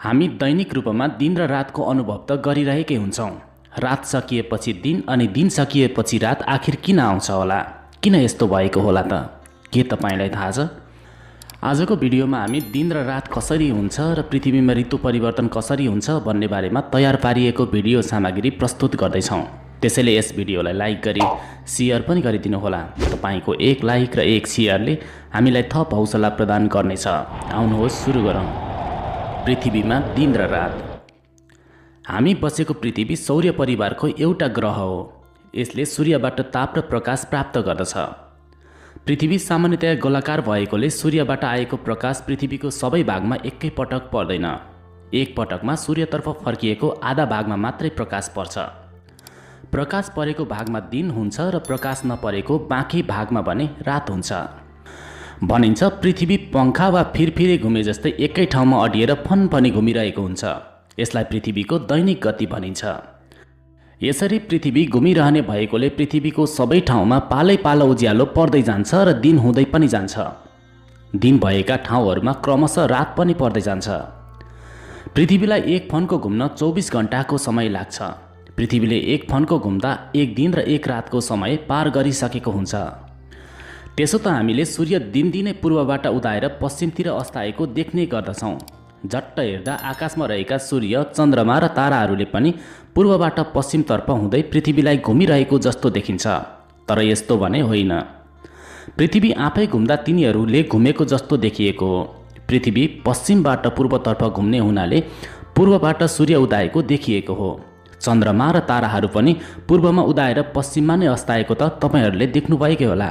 हामी दैनिक रूपमा दिन र रातको अनुभव त गरिरहेकै हुन्छौँ। रात सकिएपछि दिन अनि दिन सकिएपछि रात आखिर किन आउँछ होला? किन यस्तो भएको होला त? के तपाईँलाई थाहा छ? आजको भिडियोमा हामी दिन र रात कसरी हुन्छ र पृथ्वीमा ऋतु परिवर्तन कसरी हुन्छ भन्ने बारेमा तयार पारिएको भिडियो सामग्री प्रस्तुत गर्दैछौँ। त्यसैले यस भिडियोलाई लाइक गरी सेयर पनि गरिदिनुहोला। तपाईँको एक लाइक र एक सेयरले हामीलाई थप हौसला प्रदान गर्नेछ। आउनुहोस् सुरु गरौँ। पृथ्वीमा दिन र रात। हामी बसेको पृथ्वी सौर्य परिवारको एउटा ग्रह हो। यसले सूर्यबाट ताप र प्रकाश प्राप्त गर्दछ। पृथ्वी सामान्यतया गोलाकार भएकोले सूर्यबाट आएको प्रकाश पृथ्वीको सबै भागमा एकै पटक पर्दैन। एक पटकमा सूर्यतर्फ फर्किएको आधा भागमा मात्रै प्रकाश पर्छ। प्रकाश परेको भागमा दिन हुन्छ र प्रकाश नपरेको बाँकी भागमा भने रात हुन्छ। भनिन्छ पृथ्वी पंखा वा फिरफिरे घुमे जस्तै एकै ठाउँमा अडिएर फनफनी घुमिरहेको हुन्छ। यसलाई पृथ्वीको दैनिक गति भनिन्छ। यसरी पृथ्वी घुमिरहने भएकोले पृथ्वीको सबै ठाउँमा पालै पालो उज्यालो पर्दै जान्छ र दिन हुँदै पनि जान्छ। दिन भएका ठाउँहरूमा क्रमशः रात पनि पर्दै जान्छ। पृथ्वीलाई एक फनको घुम्न 24 घण्टाको समय लाग्छ। पृथ्वीले एक फनको घुम्दा एक दिन र एक रातको समय पार गरिसकेको हुन्छ। त्यसो त हामीले सूर्य दिनदिनै पूर्वबाट उदाएर पश्चिमतिर अस्ताएको देख्ने गर्दछौँ। झट्ट हेर्दा आकाशमा रहेका सूर्य, चन्द्रमा र ताराहरूले पनि पूर्वबाट पश्चिमतर्फ हुँदै पृथ्वीलाई घुमिरहेको जस्तो देखिन्छ। तर यस्तो भने होइन। पृथ्वी आफै घुम्दा तिनीहरूले घुमेको जस्तो देखिएको हो। पृथ्वी पश्चिमबाट पूर्वतर्फ घुम्ने हुनाले पूर्वबाट सूर्य उदाएको देखिएको हो। चन्द्रमा र ताराहरू पनि पूर्वमा उदाएर पश्चिममा नै अस्ताएको त तपाईँहरूले देख्नुभएकै होला।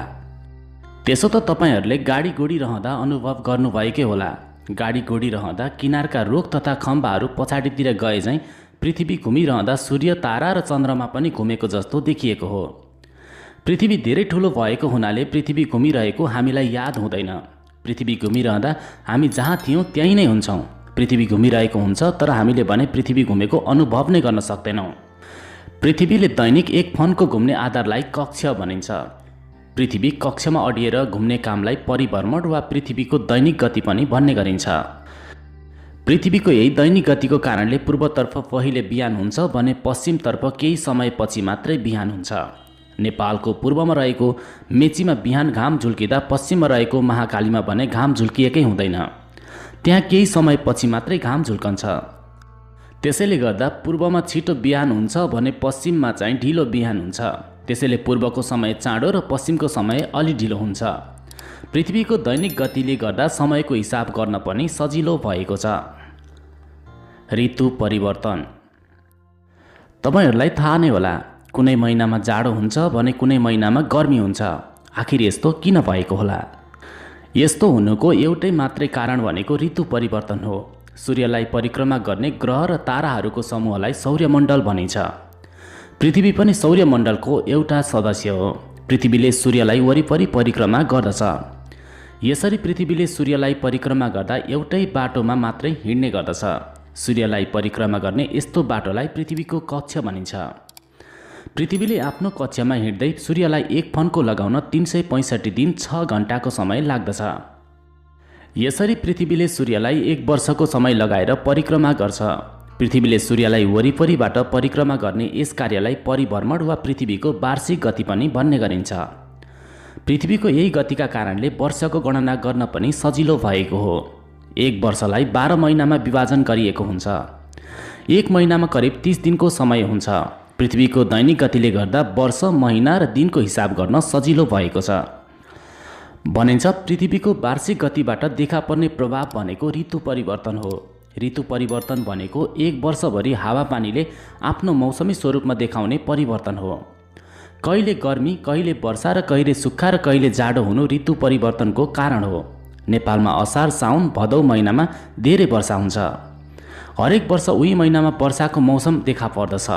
त्यसो त तपाईँहरूले गाडी गोडिरहँदा अनुभव गर्नुभएकै होला। गाडी गोडिरहँदा किनारका रुख तथा खम्बाहरू पछाडितिर गए झैँ पृथ्वी घुमिरहँदा सूर्य, तारा र चन्द्रमा पनि घुमेको जस्तो देखिएको हो। पृथ्वी धेरै ठुलो भएको हुनाले पृथ्वी घुमिरहेको हामीलाई याद हुँदैन। पृथ्वी घुमिरहँदा हामी जहाँ थियौँ त्यहीँ नै हुन्छौँ। पृथ्वी घुमिरहेको हुन्छ तर हामीले भने पृथ्वी घुमेको अनुभव नै गर्न सक्दैनौँ। पृथ्वीले दैनिक एक फनको घुम्ने आधारलाई कक्ष भनिन्छ। पृथ्वी कक्षमा अडिएर घुम्ने कामलाई परिभ्रमण वा पृथ्वीको दैनिक गति पनि भन्ने गरिन्छ। पृथ्वीको यही दैनिक गतिको कारणले पूर्वतर्फ पहिले बिहान हुन्छ भने पश्चिमतर्फ केही समयपछि मात्रै बिहान हुन्छ। नेपालको पूर्वमा रहेको मेचीमा बिहान घाम झुल्किँदा पश्चिममा रहेको महाकालीमा भने घाम झुल्किएकै हुँदैन। त्यहाँ केही समयपछि मात्रै घाम झुल्कन्छ। त्यसैले गर्दा पूर्वमा छिटो बिहान हुन्छ भने पश्चिममा चाहिँ ढिलो बिहान हुन्छ। त्यसैले पूर्वको समय चाँडो र पश्चिमको समय अलि ढिलो हुन्छ। पृथ्वीको दैनिक गतिले गर्दा समयको हिसाब गर्न पनि सजिलो भएको छ। ऋतु परिवर्तन। तपाईँहरूलाई थाहा नै होला, कुनै महिनामा जाडो हुन्छ भने कुनै महिनामा गर्मी हुन्छ। आखिर यस्तो किन भएको होला? यस्तो हुनुको एउटै मात्रै कारण भनेको ऋतु परिवर्तन हो। सूर्यलाई परिक्रमा गर्ने ग्रह र ताराहरूको समूहलाई सौर्यमण्डल भनिन्छ। पृथ्वी पनि सौर्यमण्डलको एउटा सदस्य हो। पृथ्वीले सूर्यलाई वरिपरि परिक्रमा गर्दछ। यसरी पृथ्वीले सूर्यलाई परिक्रमा गर्दा एउटै बाटोमा मात्रै हिँड्ने गर्दछ। सूर्यलाई परिक्रमा गर्ने यस्तो बाटोलाई पृथ्वीको कक्ष भनिन्छ। पृथ्वीले आफ्नो कक्षमा हिँड्दै सूर्यलाई एक फनको लगाउन 365 दिन 6 घण्टाको समय लाग्दछ। यसरी पृथ्वीले सूर्यलाई एक वर्षको समय लगाएर परिक्रमा गर्छ। पृथ्वीले सूर्यलाई वरिपरिबाट परिक्रमा गर्ने यस कार्यलाई परिभ्रमण वा पृथ्वीको वार्षिक गति पनि भन्ने गरिन्छ। पृथ्वीको यही गतिका कारणले वर्षको गणना गर्न पनि सजिलो भएको हो। एक वर्षलाई 12 महिनामा विभाजन गरिएको हुन्छ। एक महिनामा करिब 30 दिनको समय हुन्छ। पृथ्वीको दैनिक गतिले गर्दा वर्ष, महिना र दिनको हिसाब गर्न सजिलो भएको छ। भनिन्छ पृथ्वीको वार्षिक गतिबाट देखा पर्ने प्रभाव भनेको ऋतु परिवर्तन हो। ऋतु परिवर्तन भनेको एक वर्षभरि हावापानीले आफ्नो मौसमी स्वरूपमा देखाउने परिवर्तन हो। कहिले गर्मी, कहिले वर्षा र कहिले सुक्खा र कहिले जाडो हुनु ऋतु परिवर्तनको कारण हो। नेपालमा असार, साउन, भदौ महिनामा धेरै वर्षा हुन्छ। हरेक वर्ष उही महिनामा वर्षाको मौसम देखा पर्दछ।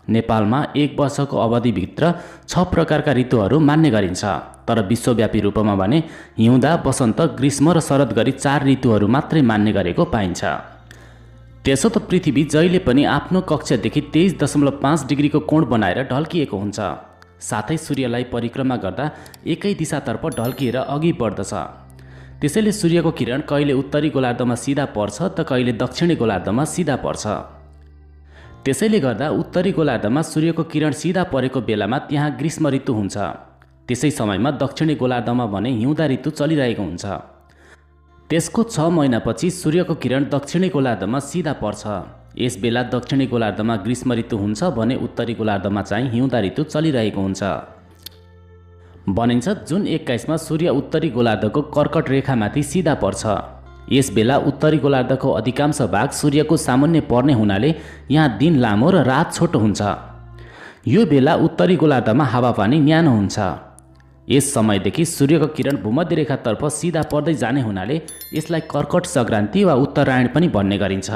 नेपालमा एक वर्षको अवधिभित्र 6 प्रकारका ऋतुहरू मान्ने गरिन्छ। तर विश्वव्यापी रूपमा भने हिउँदा, वसन्त, ग्रीष्म र शरद गरी 4 ऋतुहरू मात्रै मान्ने गरेको पाइन्छ। त्यसो त पृथ्वी जहिले पनि आफ्नो कक्षदेखि 23.5 डिग्रीको कोण बनाएर ढल्किएको हुन्छ। साथै सूर्यलाई परिक्रमा गर्दा एकै दिशातर्फ ढल्किएर अघि बढ्दछ। त्यसैले सूर्यको किरण कहिले उत्तरी गोलार्धमा सिधा पर्छ त कहिले दक्षिणी गोलार्धमा सिधा पर्छ। त्यसैले गर्दा उत्तरी गोलार्धमा सूर्यको किरण सिधा परेको बेलामा त्यहाँ ग्रीष्म ऋतु हुन्छ। त्यसै समयमा दक्षिणी गोलार्धमा भने हिउँदा ऋतु चलिरहेको हुन्छ। त्यसको 6 महिनापछि सूर्यको किरण दक्षिणी गोलार्धमा सिधा पर्छ। यस बेला दक्षिणी गोलार्धमा ग्रीष्म ऋतु हुन्छ भने उत्तरी गोलार्धमा चाहिँ हिउँदा ऋतु चलिरहेको हुन्छ। भनिन्छ जुन 21 मा सूर्य उत्तरी गोलार्धको कर्कट रेखामाथि सिधा पर्छ। यस बेला उत्तरी गोलार्धको अधिकांश भाग सूर्यको सामुन्ने पर्ने हुनाले यहाँ दिन लामो र रात छोटो हुन्छ। यो बेला उत्तरी गोलार्धमा हावापानी न्यानो हुन्छ। यस समयदेखि सूर्यको किरण भूमध्य रेखातर्फ सिधा पर्दै जाने हुनाले यसलाई कर्कट सङ्क्रान्ति वा उत्तरायण पनि भन्ने गरिन्छ।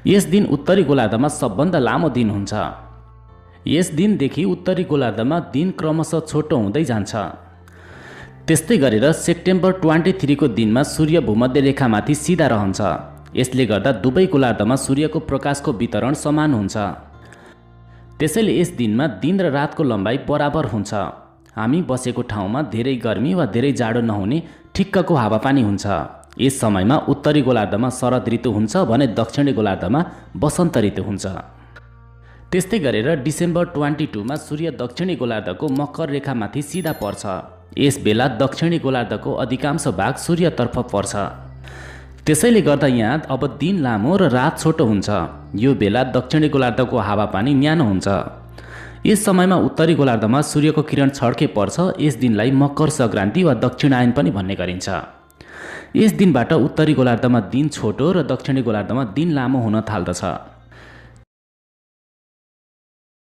यस दिन उत्तरी गोलार्धमा सबभन्दा लामो दिन हुन्छ। यस दिनदेखि उत्तरी गोलार्धमा दिन क्रमशः छोटो हुँदै जान्छ। त्यस्तै गरेर सेप्टेम्बर 23 को दिनमा सूर्य भूमध्य रेखामाथि सिधा रहन्छ। यसले गर्दा दुवै गोलार्धमा सूर्यको प्रकाशको वितरण समान हुन्छ। त्यसैले यस दिनमा दिन र रातको लम्बाइ बराबर हुन्छ। हामी बसेको ठाउँमा धेरै गर्मी वा धेरै जाडो नहुने ठिक्कको हावापानी हुन्छ। यस समयमा उत्तरी गोलार्धमा शरद ऋतु हुन्छ भने दक्षिणी गोलार्धमा वसन्त ऋतु हुन्छ। त्यस्तै गरेर डिसेम्बर 22 मा सूर्य दक्षिणी गोलार्धको मकर रेखामाथि सिधा पर्छ। यस बेला दक्षिणी गोलार्धको अधिकांश भाग सूर्यतर्फ पर्छ। त्यसैले गर्दा यहाँ अब दिन लामो र रात छोटो हुन्छ। यो बेला दक्षिणी गोलार्धको हावापानी न्यानो हुन्छ। यस समयमा उत्तरी गोलार्धमा सूर्यको किरण छड्के पर्छ। यस दिनलाई मकर सङ्क्रान्ति वा दक्षिणायन पनि भन्ने गरिन्छ। यस दिनबाट उत्तरी गोलार्धमा दिन छोटो र दक्षिणी गोलार्धमा दिन लामो हुन थाल्दछ।